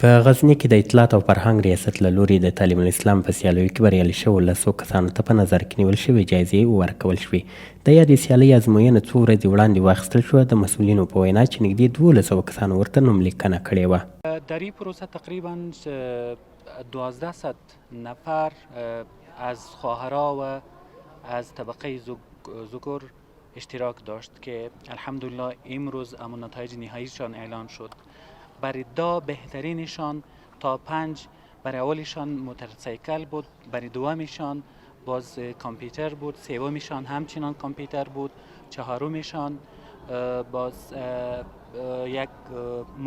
په غزني کې د اطلاعات او فرهنګ ریاست له لوري د تعلیم الاسلام په سیالیو کې بریالي شوو لسو کسانو ته په نظر کې نیول شوې جایزې ورکول شوې. د یادې سیالۍ ازموینه څو ورځې وړاندې واخیستل شوه، د مسؤلینو په وینا چې نږدې 12 سوه کسانو ورته نوم لیکنه کړې وه. در این پروسه تقریبا 1200 نفر از خواهرا و از طبقه ذکور اشتراک داشت که الحمدلله امروز اما نتایج نهاییشان اعلان شد. برای دا بهترینشان تا پنج، برای اولشان موتورسیکل بود، برای دومشان باز کامپیوتر بود، سومشان همچنان کامپیوتر بود، چهارمشان باز یک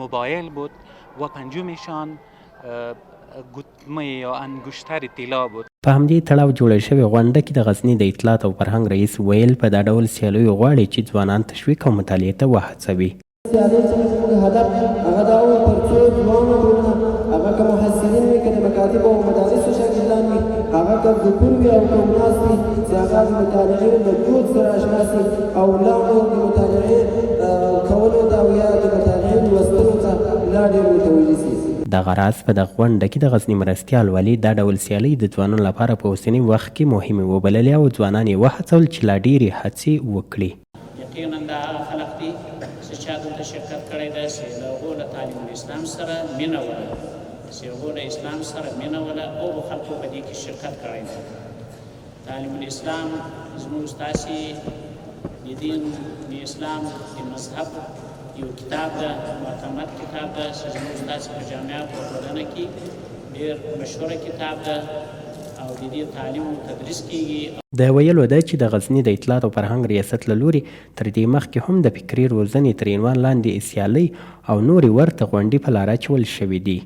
موبایل بود و پنجمشان ګوتمۍ یا انګشتر طلا بود. په همدې تړاو جوړه شوې غونډه کې د غزني د اطلاعات او فرهنګ رئیس وویل، په دا ډول سیالیو غواړي چې ځوانان تشویق او مطالعې ته وهڅوي. سیالۍ چې زموږ هدف هغه دا و تر څو ځوانه ټولنه، هغه که محصلین وي، که د مکاتبو او مدارسو شاګردان وي، هغه که ذکور وي او که اناث وي، چې هغه د مطالعې له دود سره اشنا سي او لا نور د مطالعې کولو ته او یا د مطالعې لوستلو ته لا ډېر متوجه سي. دغه راز په دغه غونډه کې د غزني مرستیال والي دا ډول سیالۍ د ځوانانو لپاره په اوسني وخت کې مهمې وبللې او ځوانان یې وهڅول چې لا ډېرې هڅې وکړي. یقینا دا هغه خلق دي چې چا دلته شرکت کړی دی چې له هغو له تعلیم الاسلام سره مینه وله، چې هغو له اسلام سره مینه وله، هغو خلقو په دې کې شرکت کړی دی. تعلیم الاسلام زموږ ستاسې د دین د اسلام د مذهب یو کتاب ده، معتمد کتاب ده چې زموږ ستاسې په جامعه په ټولنه کې ډېر مشهوره کتاب ده او د دې تعلیم او تدریس کېږي. د ویلو ده چې د غزني د اطلاعات او فرهنګ ریاست له لوري تر دې مخکې هم د فکري روزنې تر عنوان لاندې سیالۍ او نورې ورته غونډې په لاره اچول شوې دي.